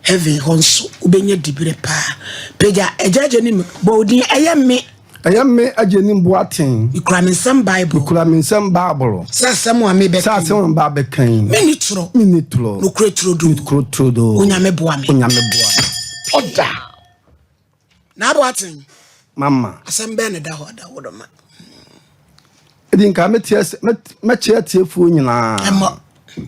Heaven hɔ nso wobɛnya diberɛ paa. Pagya Agya Agyenim bɔ wo din ɛyɛ me. Ɛyɛ me Agyenim Boateng. Mekura me nsam Bible. Mekura me nsam Bible. Sɛ asɛm a mebɛka yi. Sɛ asɛm a meba abɛka yi. Menni torɔ. Menni torɔ. Nokorɛ turodoo. Nokorɛ turodoo. Onyame boa me. Onyame boa me. Ɔda. Naa Boateng. Mama. Asɛm bɛn na ɛda hɔ ada wo dɔ ma. Ɛdi nka mɛkyerɛ atiefoɔ nyinaa. Ɛmmɔ.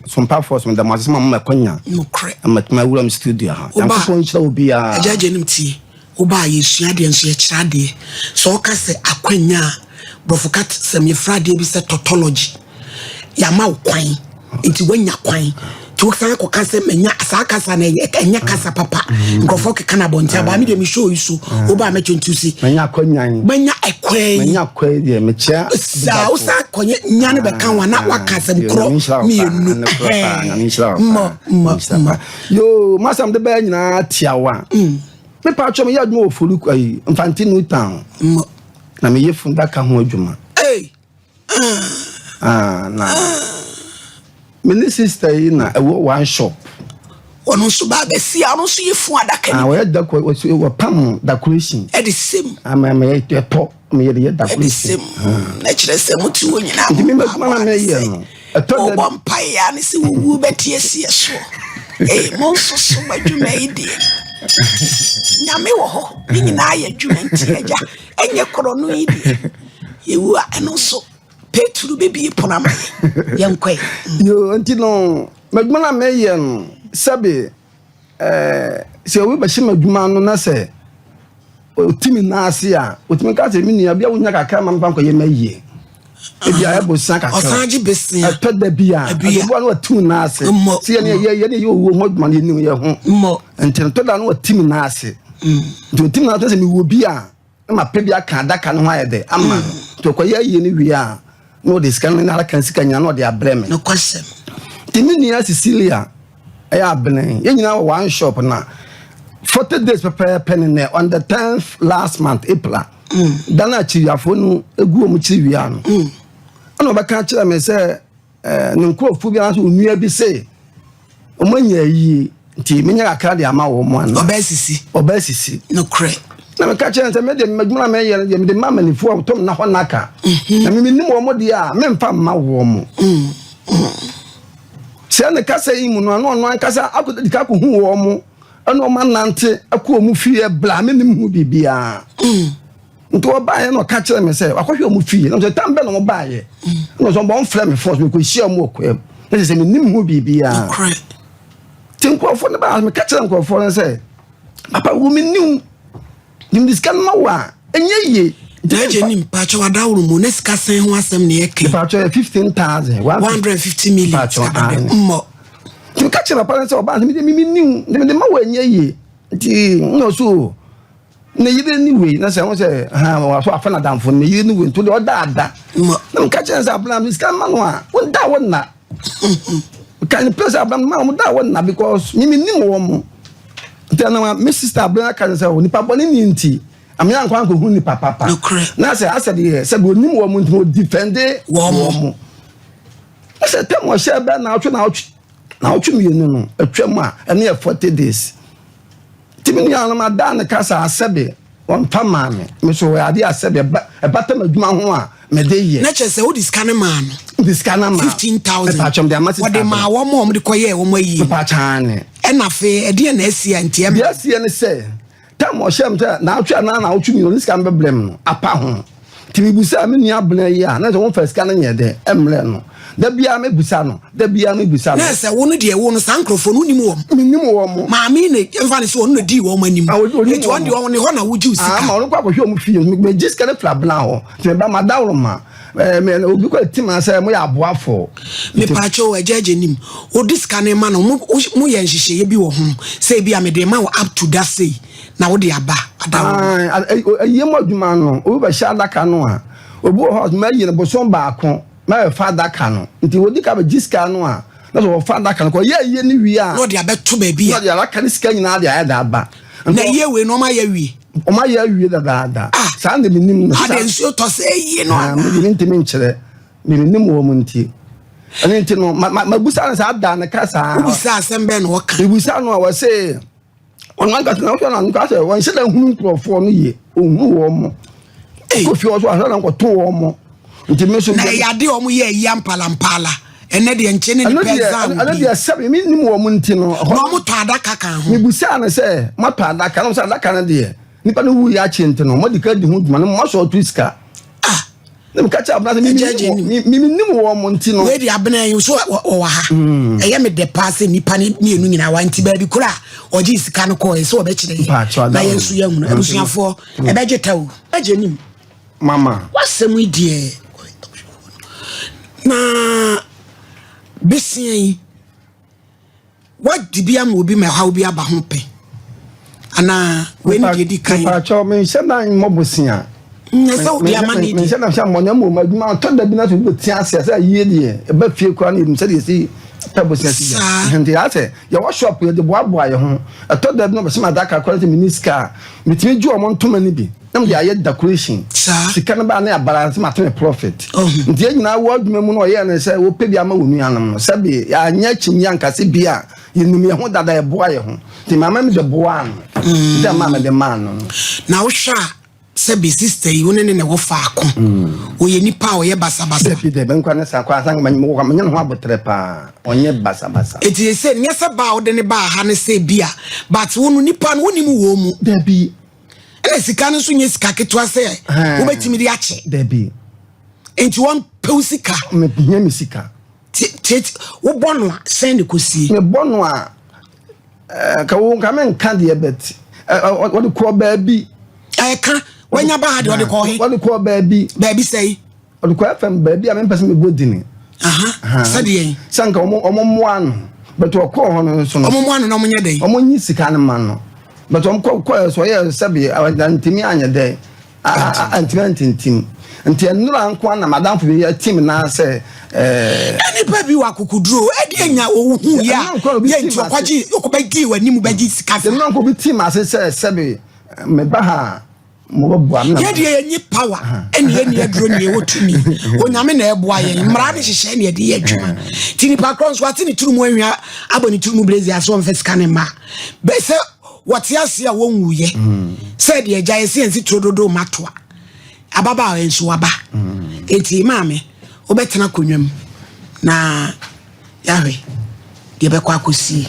Sompafoɔ so meda mo ase sɛ mama makwanya. Nokorɛ. Ama matumi awura me studio ha. Nyankopɔn nhyira wo biara. Agya agya nim tie. Woba a yɛsua adeɛ nso yɛkyerɛ adeɛ. Sɛ ɔka sɛ akwanya a, borɔfo ka sɛm yɛfrɛ adeɛ bi sɛ tautology. Yɛama wo kwan nti woanya kwan nti wosan kɔka sɛ manya saa kasa no ɛnyɛ kasa papa. Nkurɔfoɔ keka no abɔnten abaa me deɛ me show yi so woba a mɛkyɛ nti si. Manya akwanyan. Manya ɛkwan. Manya akwan deɛ mekyɛ. Saa wosan kɔnyɛ nya no bɛka ho a na waka asɛm korɔ mmienu. Mmɔ mmɔ mmɔ. Yoo masɛm de bɛyɛ nyinaa tiawa. Me pa kyɛ meyɛ adwuma wɔ Folu ayi Mfante New Town. Mmɔ. Na meyɛ fundaka ho adwuma. Hey. Ah, na me ne sister yi na ɛwɔ one shop. Ɔno nso ba abɛsi a ɔno nso yɛ fun adaka ni. Ah, wɔyɛ dako wɔpam decoration. Ɛde sɛm. Ama ama yɛ ɛtɔ ama yɛ de yɛ decoration. Ɛde sɛm. Na kyerɛ sɛ mo ti wɔ nyinaa. Nti mi bɛ kuma na mɛ yɛ no. Ɛtɔ dɛ. Wɔbɔ mpa yɛ a ne sɛ wuwu bɛte asi ɛsoɔ. Ee mo nso so mo adwuma yi deɛ. Nyame wɔ hɔ ne nyinaa yɛ adwuma nti agya ɛnyɛ korɔ no yi deɛ. Yɛwu a ɛno nso Petro bɛbie pono ama yɛ yɛnkɔe. Yo nti no m'adwuma no a meyɛ no sɛbe ɛɛ sɛ obi bɛhyɛ m'adwuma no na sɛ ɔti me nan ase a ɔtumi ka sɛ me nua bi a wonya kakra ma mefa nkɔyɛ m'ayie ebi a ɛbɔ sia kakra ɔsan gye besia ɛtɔ da bi a ɛboa no wati wo nan ase sɛ yɛne yɛ yɛne yɛ owuo ho adwuma no yɛnim yɛ ho nti no tɔ da no wati me nan ase nti ɔti me nan ase sɛ mewɔ bi a na mapɛ bi aka adaka no ho ayɛ dɛ ama no nti ɔkɔyɛ ayie no wie a na ɔde sika no ne adaka no sika nyinaa na ɔde abrɛ me nokwasɛm nti me nua Cecilia ɛyɛ abene yɛn nyinaa wɔ one shop na 40 days pɛpɛɛpɛ ne nɛ on the 10th last month April a mm. da no akyiriafoɔ no egu wɔn kyiri wia no mm. ɛna ɔbɛka kyerɛ me sɛ Eh, ne nkurɔfoɔ bi anaasɛ onua bi se wɔn anya ayie nti menya kakra de ama wɔn ana. Ɔbaa sisi. Ɔbaa sisi. Nokorɛ. Na meka kyerɛ no sɛ me deɛ m'adwuma na meyɛ no deɛ mede ma amanifoɔ a wɔtɔ me na hɔ naka. Mhm. Na menim wɔn deɛ a memfa mma wɔn. Mm. Sɛ ne kasa yi mu no ano ɔno ankasa akɔdi ka akɔhu wɔn ɛna wɔn anante akɔ wɔn fie bla menim ho biribiara. Mm. Nti ɔbaeɛ na ɔka kyerɛ me sɛ wakɔhwɛ ɔmo fie na sɛ tam bɛ na ɔmo baeɛ na ɔsɛ ɔmo frɛ me fɔs mekɔhyia ɔmo wɔ kwam na sɛ sɛ menim ho biribiara nti nkurɔfoɔ no baa meka kyerɛ nkurɔfoɔ no sɛ papa wo menim nimde sika no ma wo a ɛnyɛ yie. N'agye ni mpakyɛw adaworo mu ne sika sɛn ho asɛm na yɛka. Mpakyɛw yɛ 15,000. 150 million sika dada mmɔ. Nti meka kyerɛ papa no sɛ ɔbaa sɛ mede menim nti mede ma wo ɛnyɛ yie nti na ɔso Ne yere ne wei na sɛ ho sɛ ha waso afa n'adamfo ne yere ne wei nti ɔda ada na meka kyerɛ sɛ abena me sika ma no a wonda wo nna ka ne pɛ sɛ abena ma wɔn da wo nna because me menim wɔn mo nti ɛna me sister abena ka sɛ onipa bɔne ni nti ame ankɔ ankɔhu nipa papa na sɛ asɛ deɛ sɛ deɛ onim wɔn mo nti ɔdifɛnde wɔn mo sɛ tɛm ɔhyɛ bɛ na ɔtwe na ɔtwe na ɔtwe mmienu no atwam a ɛne yɛ 40 days Nti me nuanom adaa ne kasa a sɛbe wɔmfa maa me. Me so ɔyɛ adeɛ a sɛbe ɛba ɛbata m'adwuma ho a mede yɛ. Na kyerɛ sɛ wode sika no maa no. Mede sika no ama. 15,000. Mepaakyɛw mede ama sista. Wɔde maa wɔn a wɔde kɔyɛɛ wɔn ayie. Mepaakyɛw aane. Ɛna afei ɛdeɛn na asi a nti ɛma. Deɛ asie ne sɛ, tam ɔhyɛɛ me sɛ naawɔtwe anaa naawɔtwe mmienu ɔde sika no bɛbrɛ me no apa ho. Nti mebisaa me nua abena yi a na sɛ wɔmfa sika no nyɛ dɛ mmrɛ no. Da biara mebisa no, da biara mebisa no. Na sɛ wo no deɛ wo no saa nkurɔfoɔ no wonim wɔn? Menim wɔn. Maame yi na yɛmfa no sɛ ɔno na dii wɔn anim. Ah, onim Enti ɔno deɛ ɔne hɔ na wogye wo sika. Ah, ma ɔno kɔ akɔhwɛ wɔn fie. Megye sika no firi abena hɔ. Nti meba madaworo Eh, me obi kɔ ti ma sɛ mo yɛ aboafo. Mepaakyɛw agya agya nim. Wode sika no ma no mo yɛ nhyehyɛeɛ bi wɔ ho sɛ ebi a mede ma wo up to that sei na wode aba adaworo. Ah, ayie mu adwuma no obi bɛhyɛ adaka no a obi wɔ hɔ a mayi no bosom baako mɛfa adaka no nti wɔdi ka bɛgye sika no a na sɛ wɔfa adaka no kɔ yɛ ayie no wie a na ɔde abɛto baabi a na ɔde adaka no sika nyinaa de ayɛ de aba. Na ayie wei no ɔma yɛ awie. Ɔma yɛ awie dadaada. Ah. Saa na menim no. Ade nsuo tɔ sɛ ayie no ana. Mede mentumi nkyerɛ. Menim wɔ mu nti. Ɛno nti no mabusa no saa da no ka saa. Wobusa asɛm bɛn na ɔka? Mebusa no a wɔse. Ɔno ankasa na wohwɛ no anka sɛ wɔnhyɛ da hunu nkurɔfoɔ no yie, ɔhunu wɔn mo. Kɔ fie hɔ so ahwɛ na nkɔto wɔn mo. Nti me nso. Na ɛyɛ adeɛ wɔn yɛ ayi ampalampala. Ɛnɛ deɛ nkyɛn ne nipa ɛzan obi. Ɛno deɛ sɛbi mi nim wɔn nti no. Na wɔn tɔ adaka kan ho. Mebusaa no sɛ moatɔ adaka na wɔn sɛ adaka no deɛ nipa no wuiɛ akyɛ nti no wɔde ka di ho dwuma no mo asɔ ɔto sika. Ah. Na meka kyerɛ abena sɛ menim wɔ mo nti no. Wei de abena yi so wɔwɔ ha. Hmm. Ɛyɛ me dɛ paa sɛ nnipa no mmienu nyinaa wa nti baabi koro a ɔgye sika no kɔɔ sɛ wɔbɛkyerɛ yɛ na yɛn nso yɛahunu hmm. abusuafoɔ hmm. ɛbɛgye ta o ɛgye nim. Mama. Wasɛm yi deɛ na besia yi. Woadi bi ama obi ma ɛhaw bi aba ho pɛn anaa? Wei ne deɛ di kan. Mepaakyɛw, menhyɛ da mmɔ bosea. Nyɛ sɛ wode ama ne deɛ. Menhyɛ da nhyɛ mmɔ na mmom adwuma ɔtɔ da bi na sɛ obi bɛte ase a sɛ ayie deɛ ɛba fie koraa na yɛnim sɛdeɛ yɛsi pɛ bosea si yɛ. Nti ayɛ sɛ yɛwɔ shop yɛde boaboa yɛn ho. Ɛtɔ da bi na wɔbɛhyɛ me adaka koraa na sɛ menni sika a, metumi gye wɔn ntoma no bi. Na mede ayɛ decoration. Sika no baa ne abara sɛ mate me profit. Nti yɛn nyinaa wɔ adwuma mu no ɔyɛɛ no sɛ wopɛ bi ama wo nuanom no. Sɛbe yɛanyɛ akyinnye anka sɛ bi a yɛnim yɛn ho dada yɛboa yɛn ho. Nti maama mede boaa no. Nti ama mede maa no no. Na wohwɛ a sɛbe sister yi wo ne ne na ɛwɔ faako. Ɔyɛ nipa a ɔyɛ basabasa. Dabi dabi nkwa ne saa koraa sɛ menya ne ho aboterɛ paa. Ɔnyɛ basabasa. Nti sɛ nyɛ sɛ baa wode ne baa ha ne sɛ bi a but wo no nipa no wonim wɔ mu. Dabi. Ɛna sika no nso nyɛ sika ketewa sɛ wobɛtumi de akyɛ. Dabi. Nti wɔn pɛw sika. Mehia me sika. Tete wobɔ no a sɛn ne kɔsie? Mebɔ no a ka wo nka menka deɛ bɛt wɔde kɔɔ baabi. Ɛka wanya ba ha deɛ wɔde kɔɔ he? Wɔde kɔɔ baabi. Baabi sɛi? Ɔde kɔ FM baabi a mempɛ sɛ mebɔ dini. Sɛdeɛ. Sɛ nka ɔmo ɔmo mmoa no. But ɔkɔɔ hɔ no nso no. Ɔmo mmoa no na ɔmo nyɛ dɛn? Ɔmo nyi sika no ma no. But ɔmo kɔ kɔɛ so ɔyɛ sɛbi ntumi anyɛ dɛn. Antumi antintim. Nti ɛnora nko na madamfo bi atim na sɛ ɛɛ. Nipa bi wɔ akokoduro ɛde anya ohu yɛ a yɛ nti ɔkɔgye ɔkɔbɛgye wɔ anim bɛgye sika sa. Ɛnora nko bi tim ase sɛ sɛbi meba ha. Yɛ deɛ yɛnyi power ɛne yɛnni aduro ne yɛwɔ tumi. Onyame na ɛboa yɛn. Mmara ne hyehyɛ ne yɛde yɛ adwuma. Nti nipa korɔ nso ate ne tiri mu ahwia abɔ ne tiri mu blaze ase ɔmfa sika ne mma. Bɛ sɛ wɔte ase a wɔnwuyɛ. Sɛ deɛ agya yɛsi yɛn si turo dodo ma toa. Ababaawa nso waba. Nti maame wobɛtena akonnwa mu na Yahweh, deɛ ɛbɛkɔ akɔsie.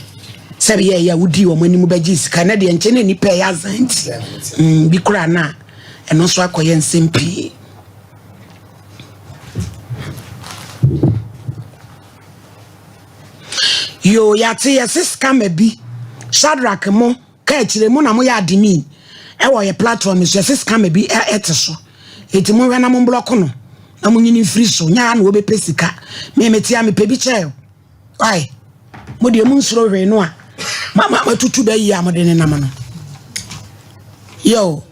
Sɛ ɛbɛyɛ ɛyɛ a wodii wɔn anim bɛgyee sika na deɛ nkyɛn na nnipa ɛyɛ azan nti mm, bi koraa na ɛno nso akɔyɛ nsɛm pii. Yoo, yɛate yɛse scammer bi Shadrack mo Ka akyire mo na moyɛ admin ɛwɔ yɛ platform so yɛse scammer bi ɛte so eti monhwɛ na mo blɔko no na mo nyini mfiri so nyɛ ha na wɔbɛpɛ sika me mete a mepɛ bi kyɛɛ why mo deɛ mo nsuro hwee no a ma ma matutu bɛ yi a mo de ne nam no yo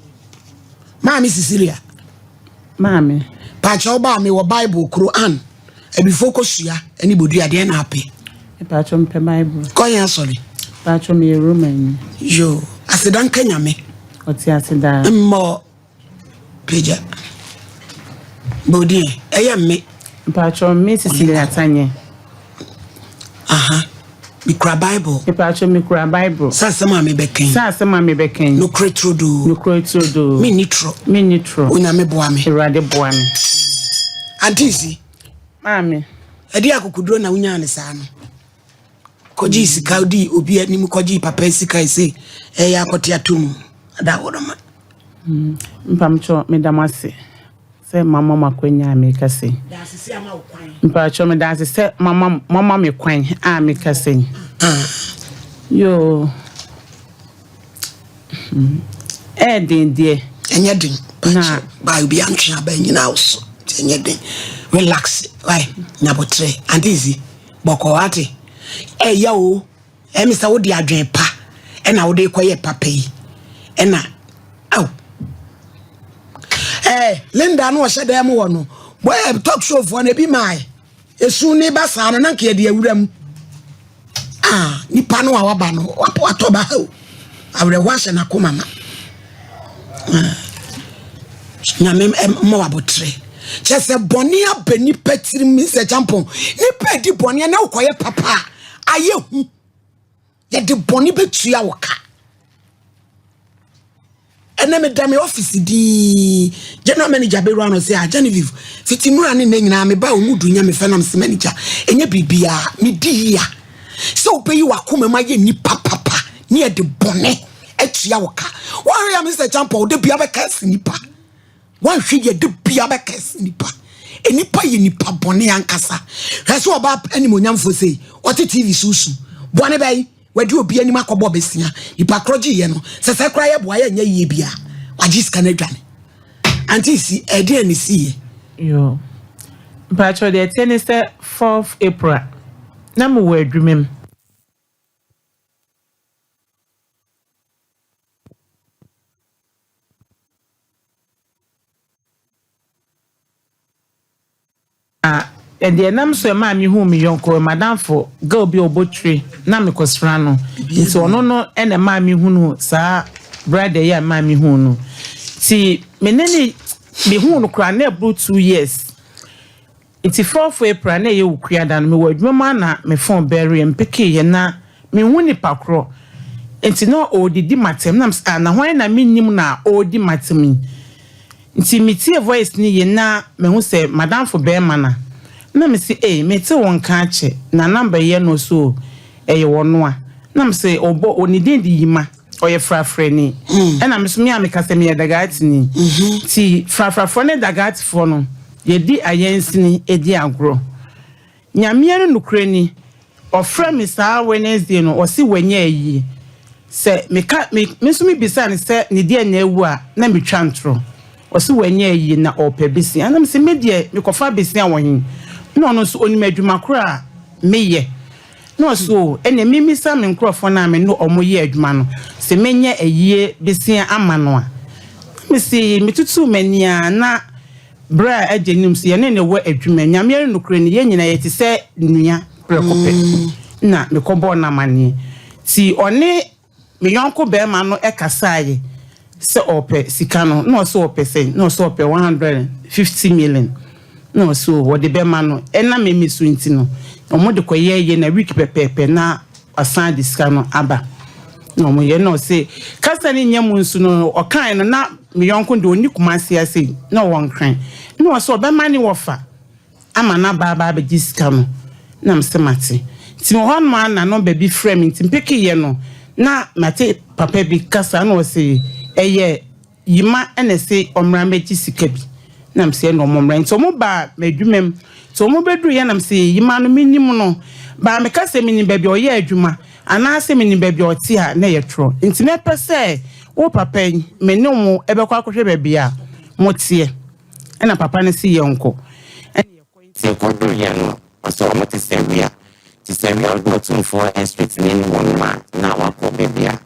maame Cecilia Maame. Paakyɛw baa me wɔ Bible Quran abifo kosua ɛne bodua deɛ na apɛ. Paakyɛw mepɛ Bible. Kɔ yɛn asɔre. Paakyɛw meyɛ Roman ni. Yoo aseda nka Nyame. Ɔte ase daa. Mmɔ pagya. Bɔ din ɛyɛ mme. Mpakyɛw me Cecilia Atanyɛ. Aha. Mekura Bible. Mepatwo mekura Bible. Sɛ asɛm a mebɛka yi. Sɛ asɛm a mebɛka yi. Nokorɛ turodoo. Nokorɛ turodoo. Menni torɔ. Menni torɔ. Onyame boa me. Awurade boa me. Auntie Si. Maame. Ɛdeɛ akokoduro na wonyaa ne saa no. Kɔgyee sika dii obi anim kɔgyee papa sika ɛsɛ ɛyɛ akɔte ato mu. Ada woroma. Mpamkyɛw meda mo ase. Sɛ moama mo akwanya a mekasa yi. Mpakyɛw meda ase sɛ moama moama me kwan a mekasa yi. Yoo. Ɛyɛ den deɛ. Ɛnyɛ den. Na ba obi antwe aba nyina wo so. Ɛnyɛ den. Relax. Why? Nyabotre. Auntie Zi. Bɔkɔ ate. Ɛyɛ o. Ɛyɛ me sɛ wode adwene pa ɛna wode kɔyɛ papa yi ɛna aw ɛɛ Linda no ɔhyɛ dan mu wɔ no bɔyɛ talk show foɔ no ebi maa esu ne ba saa no na nka yɛde awura mu ah nipa no a waba no watɔ ba ha o awerɛhoɔ ahyɛ n'akoma ma ah, nyame mmɔ wabotere kyɛ sɛ bɔne aba nipa tirim sɛ kyampɔn nipa di bɔne na wokɔyɛ papa a ayɛ hu. Yɛde bɔne bɛtua wo ka. Ɛnɛ meda me office dinn, general manager bɛwura no sɛ, ah Genevieve, fiti nnura ne nnɛ nyinaa meba a ɔmu du nyɛ me fɛ nam se manager, ɛnyɛ biribiara, medi yia. Sɛ wobɛyi w'akoma mu ayɛ nipa papa ne yɛde bɔne atua wo ka. Woahwɛ yɛ Mr. Champɔ, wode bia bɛka asi nipa. Woanhwɛ yɛ de bia bɛka asi nipa. Nipa yɛ nipa bɔne ankasa. Hwɛ sɛ ɔba animonyamfoɔ sei, ɔte TV so su. Bɔne bɛyi. Wadi obi anim akɔbɔ besia. Nipa korɔ gye yɛ no. Sɛ sɛ koraa yɛ boa yɛ nyɛ yie bia. Wagye sika no adwane. Auntie si ɛdeɛn ne siiɛ? Yoo. Mpakyɛw deɛ ɛteɛ ne sɛ fourth April na mewɔ adwuma mu. Na deɛ ɛnam so ɛmaa mehuu me yɔnko, m'adamfo girl bi a ɔbɔ tire na mekɔsra no. Nti ɔno no na ɛmaa mehunuu saa brother yi a ɛmaa mehuu no. Nti me ne ne mehuu no koraa na ɛboro 2 years. Nti 4th April na ɛyɛ Wukuada no mewɔ adwuma mu a na me phone bɛreɛ mpekeeɛ na menhu nipa korɔ. Nti na ɔredidi m'atɛm na mesɛ ah na hwan na mennim no a ɔredi m'atɛm yi. Nti me tie voice no yie na mahu sɛ madamfo bɛɛma no a na me se ei me te wo nka akyɛ na number yi ɛna ɔse oo ɛyɛ ɔno a na me se ɔbɔ ne din de Yima ɔyɛ frafrani ɛna me so me a meka sɛ meyɛ Dagaatini nti frafrafoɔ ne Dagaatifoɔ no yɛdi ayɛnsini di agorɔ. Nyame no nokorɛ ni, ɔfrɛ me saa Wednesday no, ɔse wanya ayie. Sɛ meka, me, me nso me bisa no sɛ ne deɛ na awu a, na me twa ntorɔ. Ɔse wanya ayie na ɔɔpɛ besia. Ɛna mese me deɛ me kɔfa besia wɔ he? Na ɔno nso ɔnim adwuma korɔ a me yɛ. Na ɔse oo, ɛneɛ me mmisa me nkorɔfoɔ no a me ne ɔmo yɛ adwuma no, sɛ mɛnya ayie besia ama no a. Na mese, me tutuu m'ani ara na. Berɛ a agya nim sɛ yɛne no wɔ adwuma, Nyame ara nokorɛ ni, yɛn nyinaa yɛte sɛ nua prɛko pɛ. Na mekɔbɔɔ no amaneɛ. Nti ɔne me yɔnko barima no kasaeɛ sɛ ɔrepɛ sika no, na ɔse ɔpɛ sɛn? Na ɔse ɔpɛ 150 million. Na ɔse o, wɔde bɛma no. Ɛnam me so nti no, wɔde kɔyɛeɛ na week pɛpɛɛpɛ na Ɔsan de sika no aba na ɔmo yɛ na ɔse kasa no nyɛ mu nso no ɔkae no na me yɔnko deɛ ɔnni Kumasi ase yi na ɔwɔ Nkran na ɔse ɔbɛma ne wɔfa ama no aba aba abɛgye sika no na mese mate nti mewɔ hɔ nom ara na nɔmba bi frɛ me nti mpekeeɛ no na mate papa bi kasa na ɔse ɛyɛ Yima na se ɔmmra mmɛgye sika bi na mese ɛna ɔmo mmra nti ɔmo baa m'adwuma mu nti ɔmo bɛduru yɛ na mese Yima no menim no baa meka sɛ menim baabi a ɔyɛ adwuma anaasɛ menim baabi a ɔte a na ɛyɛ torɔ nti mɛpɛ sɛ wo papa yi me ne wo bɛkɔ akɔhwɛ baabi a moteɛ ɛna papa no se yɛnkɔ ɛna yɛkɔ nti yɛkɔduru yɛ no ɔsɛ ɔmo te sɛ wia te sɛ wia ɔde ɔtumfoɔ estate no anim hɔ nom a na wakɔ baabi a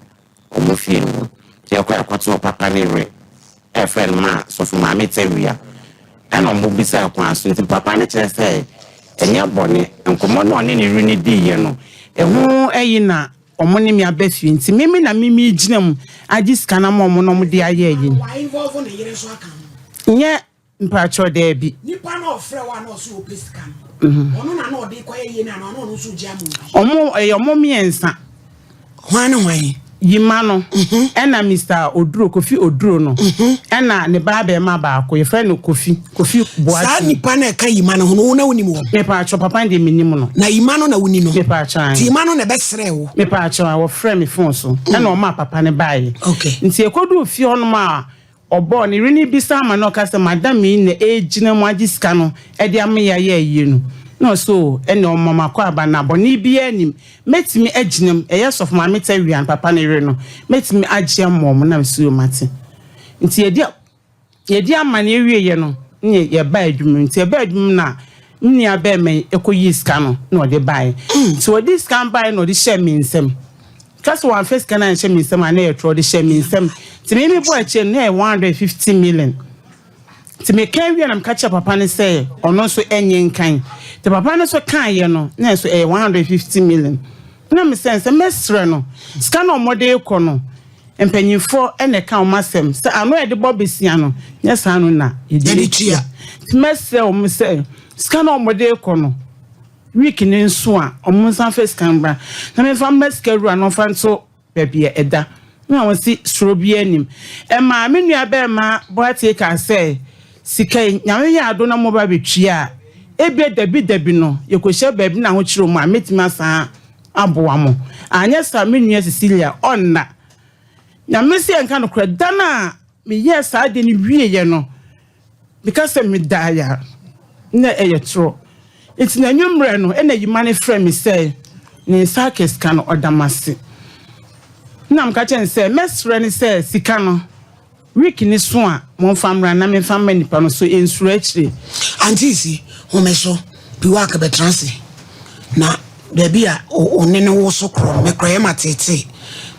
Wɔn fie no mu. Yɛkɔe kɔtoo papa no yere a yɛfrɛ no maa Sɔfo Maame Tawia. Ɛna wɔbisaa kwan so nti papa no kyerɛ sɛ ɛnyɛ bɔne. Nkɔmmɔ no a ɔne ne yere no diiɛ no, ɛho ayi na wɔn ne me aba fie nti me me na me megyina mu agye sika no ama wɔn na wɔde ayɛ ayi no. Nyɛ Mpakyɛw daabi. Nipa no a ɔfrɛ wo a na ɔse ɔpɛ sika no, ɔno na na ɔde kɔyɛ yie no anaa na ɔno nso gye ama obi? Ɔmo ɛyɛ ɔmo mmiɛnsa. Hwan ne hwan? Yima no, ɛna Mister Oduro, Kofi Oduro no, ɛna ne ba abɛɛma baako, yɛfrɛ no Kofi, Kofi Boateng. Saa nipa no a ɛka Yima no ho no, wo na wonim wɔn? Mepakyɛw, papa no deɛ mennim no. Na Yima no na woni no? Mepakyɛw, ae. Nti Yima no na ɛbɛsrɛɛ wo? Mepakyɛw, ae, wɔfrɛɛ me phone so, ɛna ɔmaa papa no baeɛ. Okay. Nti yɛkɔduu fie hɔnom a, Ɔbɔɔ ne yere no bisa ama no ɔka sɛ madam yi na ɛregyina mu agye sika no de ama yɛ ayɛ ayie no na ɔse oo ɛneɛ ɔma makɔ aba na bɔne biara nnim mɛtumi agyina mu ɛyɛ sɔfo maame Tawia no papa no yere no mɛtumi agye ama wɔn na mese oo mate nti yɛdi yɛdi amaneɛ wieɛ no ne yɛbaa adwuma mu nti yɛbaa adwuma mu na me nua bɛɛma yi ɛkɔ yii sika no na ɔde baeɛ nti ɔde sika no baeɛ na ɔde hyɛɛ me nsam. Ka sɛ wamfa sika no anhyɛ me nsam a na ɛyɛ torɔ, ɔde hyɛɛ me nsam. Nti me mebɔɔ akyire no na ɛyɛ 150 million. Nti meka wie na meka kyerɛ papa no sɛ ɔno nso ɛnyɛ nkan. Nti papa no nso kaeɛ no na nso ɛyɛ 150 million. Na me sɛ sɛ mɛsrɛ no sika no a wɔde rekɔ no mpanyinfoɔ na ɛka wɔn asɛm sɛ ano a yɛde bɔ besia no nyɛ saa no na yɛde tua. Nti mɛsrɛ wɔn sɛ sika no a wɔde rekɔ no Week no nso a, ɔmo nsan fa sika no mbra na memfa mma sika wura no ɔmfa nto baabi a ɛda. Na wɔse suro biara nnim. Ɛmaa me nua barima Boatey kaa sɛ, Sika yi, Nyame yɛ adom na moba abɛtua a, ebia dabi dabi no, yɛkɔhyia baabi na ahokyere wɔ mu a, mɛtumi asan aboa mo. Anyɛ saa a, me nua Cecilia, ɔnna. Nyame se yɛnka nokorɛ, da no a meyɛɛ saa adeɛ no wieeɛ no, Meka sɛ medaeɛ a, na ɛyɛ torɔ. Nti n'anwummerɛ no, ɛna Yima no frɛɛ me sɛ ne nsa aka sika no, ɔda m'ase. Ɛna meka kyerɛɛ no sɛ mɛsrɛ no sɛ sika no, week no so a, momfa mmra na memfa mma nipa no so ɛnsuro akyire. Auntie si, home so, Piwak bɛtena ase na baabi a wo ne no woso korɔ no, me korɔ yɛ ma teetee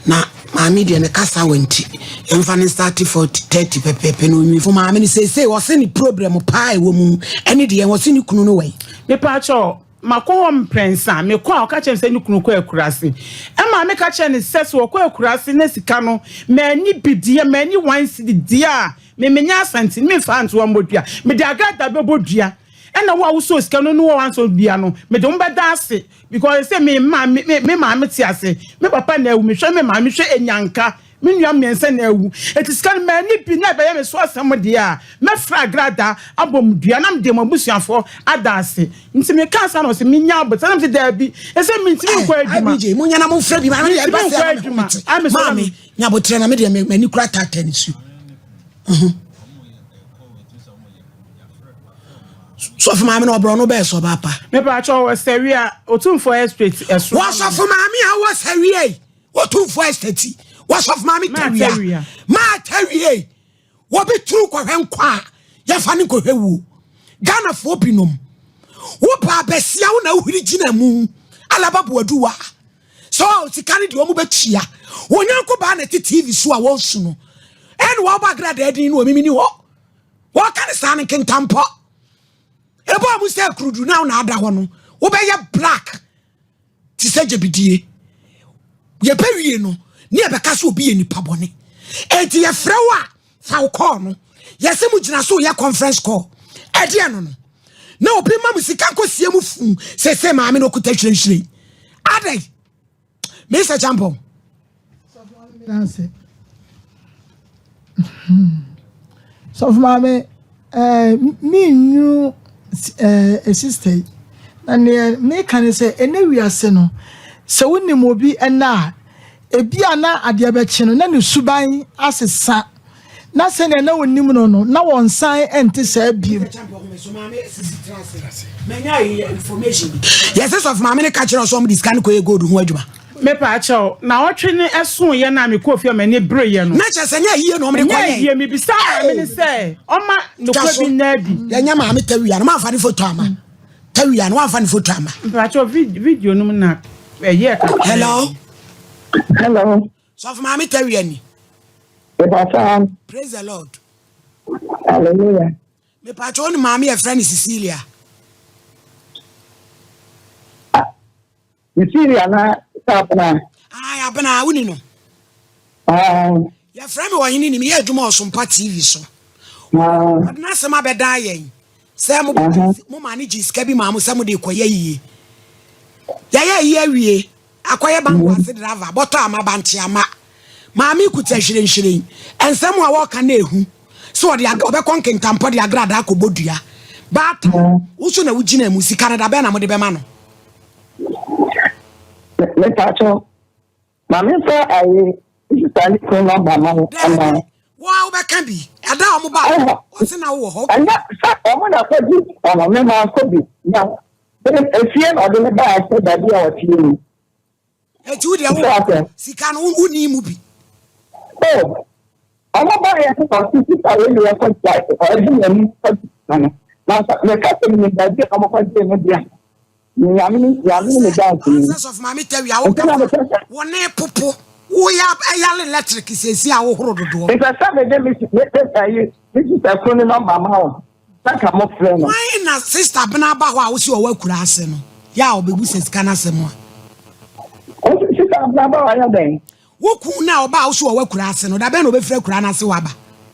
na maame deɛ ne kasa wɔ nti yɛmfa no start 40 30 pɛpɛpɛ na onwie fo maame no seesei ɔse ne problem paa ɛwɔ mu ɛne deɛ ɔse ne kunu no wɛn. Mepaakyɛw, makɔ hɔ mprɛnsa, mekɔ a ɔka kyerɛ me sɛ ne kunu kɔ akuraase. Ɛma meka kyerɛ no sɛ sɛ ɔkɔ akuraase na sika no manni bi deɛ, manni one cedi deɛ a, me menyɛ Asanteni, memfa ntoa mmɔ dua, mede agradaa bɛbɔ dua. Ɛna wo a wosɔɔ sika no ne wo a wansɔ bia no mede wo bɛda ase because sɛ me ma me me maame te ase, me papa na awu, mehwɛ me maame hwɛ enyanka, me nua mmiɛnsa na awu, eti sika no manni bi na ɛbɛyɛ me so asɛm deɛ a mɛfrɛ agrada abɔ mo dua na mede mo abusuafoɔ ada ase. Nti mekaa saa na ɔse menya aboterɛ na mese daabi ɛsɛ mentumi nkɔ adwuma. IBJ munya na momfrɛ bi maame deɛ Mentumi ɛba nkɔ sɛ ama me adwuma. ho mete Ame sɛ maame nya aboterɛ na me deɛ m'ani kura taataa nisuo. Sɔfo maame na ɔbrɔ no bɛyɛ sɛ ɔbaa pa. Mepatwa wɔ sɛwia otumfoɔ estate ɛso. Wɔ sɔfo maame a wɔ sɛwia yi otumfoɔ estate wɔ sɔfo maame tawia maa tawia yi wɔbi turu kɔhwɛ nkwa a yɛfa ne nkɔhwɛ wuo Ghanafoɔ binom wo baa bɛsia wo na wohwiri gyina mu alaba boaduwa sɛ sika no deɛ wɔn bɛtua wɔn nyanko baa na ɛte TV so a wɔresu no ɛna wɔabɔ agradaa din no wɔ mimi ni hɔ. Wɔka no saa no nkintampɔ. Ɛbɔ a mu sɛ akurudu na na ada hɔ no, wobɛyɛ black te sɛ gyabidie. Yɛbɛ wie no, ne yɛbɛka sɛ obi yɛ nipa bɔne. Enti yɛfrɛ wo a, fa wo kɔɔ no. Yɛsɛ mo gyina so yɛ conference call. Ɛdeɛ no no. Na obi ma mo sika nkɔsie mu fuu sese maame no okuta hwirenhwiren. Adɛn? Mr. Champon. Sɔfo maame, eh, me nnu eh, sister yi. Na neɛ meka ne sɛ, ɛnɛ wiase no, sɛ wonim obi ɛnɛ a, ebi a na adeɛ bɛkye no, na ne suban asesa. Na sɛnea na wonim no no, na wɔnsan nte saa bio. Yɛsɛ sɔfo maame no ka kyerɛ ɔsɛ ɔmo de sika no kɔyɛ gold ho adwuma. Mepa kyɛw, naawɔtwe no ɛsoo yɛ na mekɔɔ fie a m'ani bere yɛ no. Na kyerɛ sɛ nyɛ ayie na ɔmo de Ɛnyɛ kɔyɛ. ayie, mebisaa maame no sɛ ɔma Twa nokorɛ so. bi nna adi. Yɛnyɛ maame tawia no, moamfa ne foto ama. Tawia no, woamfa ne foto ama. Mepa kyɛw, video no mu na ɛyɛɛ kakra. Hello. Hello. Sɔfo maame tawia ni. Mepa Praise the Lord. Hallelujah. Mepa kyɛw, wo ne maame yɛfrɛ no Cecilia. Cecilia na sapna. Ai, abena, woni no. Ah. Yɛfrɛ me ɔhene ni, meyɛ adwuma Ɔsompa TV so. Ah. Ɔde n'asɛm abɛdan yɛn sɛ mo mo maa ne gye sika bi maa mo sɛ mo de kɔyɛ yie. Yɛyɛ yie awie, akɔyɛ banku ase driver, bɔtɔ ama bankye ama. Maame kuta hwirenhwiren. Nsɛm a wɔka na ehu. Sɛ ɔde ɔbɛkɔ nkentampɔ de agradaa akɔbɔ dua. Baatan, wo so na wogyina mu, sika no da bɛn na mode bɛma no? Mepa kyɛw. Maame nfa ayi sister ne phone number ma wo Daabi, ama. wo a wobɛka bi. Ɛda a ɔmo baa hɔ, ɔse na wowɔ hɔ. Ɛnyɛ sɛ ɔmo na kɔgye ɔmo me ma nkɔ bi na efie na ɔde me baa sɛ baabi a ɔte mu. Eti wo deɛ wo sika no wonni mu bi. Oh, ɔmo baa yɛ sɛ ɔse sista wei ne yɛkɔ gye ɔde n'ani kɔgye sika no. Na meka sɛ menim baabi a ɔmo kɔgye no deɛ. Nyame ne nyame ne dance ni. Sɛ sɔfo maame tawia wo kasa wo ne popo wo ya ɛyale electric sɛsi a wohoro dodoɔ. Mepɛ sɛ mede me me ɛyi me sista kuro ne nɔmba ma wo sɛ ka mo frɛ no. Why na sister bena ba hɔ a wosi ɔwɔ akura ase no yɛ a ɔbɛbu sɛ sika no asɛm a. Ɔsi sista bena ba hɔ ayɛ dɛn? Wo kun no a ɔba a wosi ɔwɔ akura ase no da bɛn na ɔbɛfiri akura no ase waba?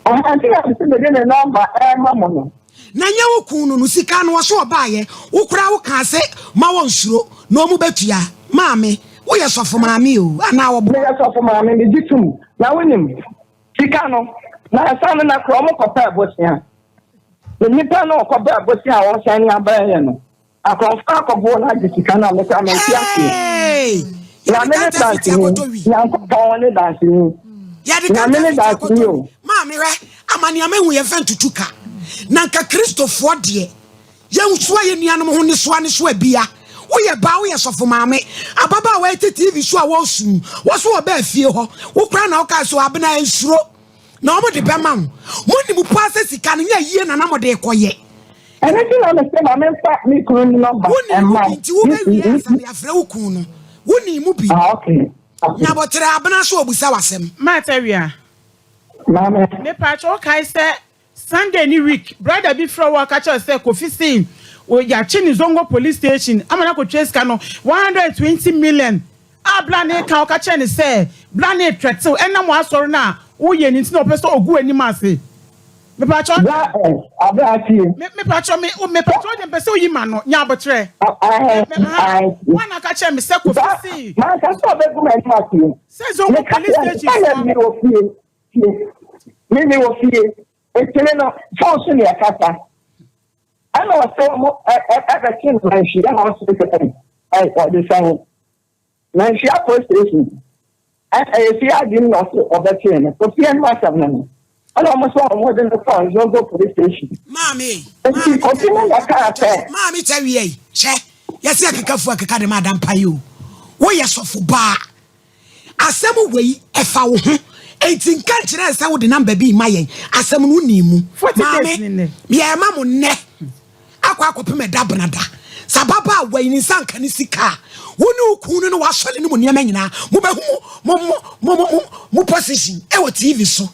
Ɔhɔ nti na mese mede ne nɔmba ɛɛma mo no. Na nyɛ wo kun no no sika no ɔso ɔbaayɛ wo koraa wo kaa sɛ ma wɔn suro na ɔmo bɛtua maame. Woyɛ sɔfo maame o, anaa wɔboa? Meyɛ sɔfo maame, megye tom. Na wonim, sika no, na ɛsan no na korɔ ɔmo kɔpɛɛ bosea. Na nipa no ɔkɔpɛɛ bosea a ɔsan ne abrɛ yɛ no, akorɔmfo akɔboɔ no agye sika no a mekora mente aseɛ. Hey! Nyame ne danseni, Nyankopɔn ne danseni. Yɛde Nyame ne counterfeit danseni akɔtɔ o. wi. Maame hwɛ, amanneɛ mahu yɛmfa ntutu ka. Na nka Kristofoɔ deɛ, yɛnsoa yɛn nuanom ho nnesoa nnesoa bia. Woyɛ baa, woyɛ sɔfo maame. Ababaawa yi te TV so a wɔresu. Wo so ɔbaa fie hɔ. Wo koraa na wokaa sɛ Abena nsuro. Na wɔn de bɛma wo. Monim paa sɛ sika no nyɛ yie na na mode rekɔyɛ. Ɛno nti na mese ma memfa me kunu no nɔmba Wonni mu mma bi wo. nti wobɛwie ansa de afrɛ wo kunu no. Wonni mu bi. Ah, okay. Okay. Nyaboterɛ, Abena so ɔbusa wo asɛm. Martha Awia, Maame. Mepaakyɛ wokae sɛ Sunday ne week brother bi frɛ wo a ɔka kyerɛ wo sɛ Kofi se yakye no Zongo police station ama no akɔtua sika no 120 million a bla no reka ɔka kyerɛ no sɛ bla no retrɛtew ɛnam w'asɔre no a woyɛ no nti na ɔpɛ sɛ ɔgu w'anim ase mepakyɛw Bra eh, abra tie. Me mepakyɛw me mepakyɛw wo deɛ mepɛ sɛ woyi ma no nya aboterɛ me me ha woa na aka kyerɛ me sɛ Kofi se Manka sɛ ɔbɛgu m'anim ase o. sɛ Zongo Meka police kyerɛ no station sɛ foɔ me wɔ fie. Fie. Me me wɔ fie. Nti me no phone so ne yɛkasa. Ɛna ɔsɛ ɔmo ɛbɛkye no manhyia na ɔsɛ sɛ ɛy ɔde sɛn manhyia police station ɛyɛ fie adi no na ɔsɛ ɔbɛkye no ofie no asɛm no no ɛna ɔmo sɛ ɔmo de no kɔ Zongo police station. Maame, Nti ofi no na kaa sɛ. Maame kyɛ wie yi, hyɛ yɛsɛ akeka fu akeka de ma adampa yi o. Woyɛ sɔfo baa. Asɛm wei ɛfa wo ho enti nka nkyerɛ yɛn sɛ wode number bi rema yɛn. Asɛm no wonii mu. Maame, yɛrema mo nnɛ akɔ akɔpem ɛda benada. Sɛ ababaawa yi ne nsa nka ne sika a, wo ne wo kunu no ne w'asɔre no mu nneɛma nyinaa, mobɛhu mo mo mo mo mo mo position ɛwɔ TV so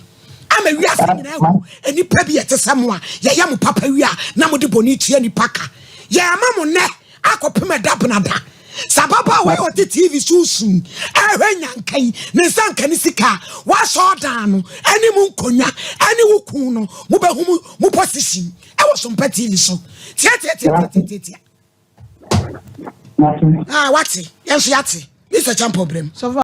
ama wiase nyinaa ahu nnipa bi ɛte sɛ mo a yɛyɛ mo papa wie a na mode bɔne tua nnipa ka. Yɛrema mo nnɛ akɔpem ɛda benada. Sɛ ababaawa yi a ɔte TV so resu yi rehwɛ nyanka yi ne nsa nka ne sika a, w'asɔɔdan no ne mu nkonnwa ne wo kun no, mobɛhu mo mo position ɛwɔ Sompa TV so. Tiatiatiatiatiatia. Ah, wate, yɛn nso yɛate. Mr. Champon Brem.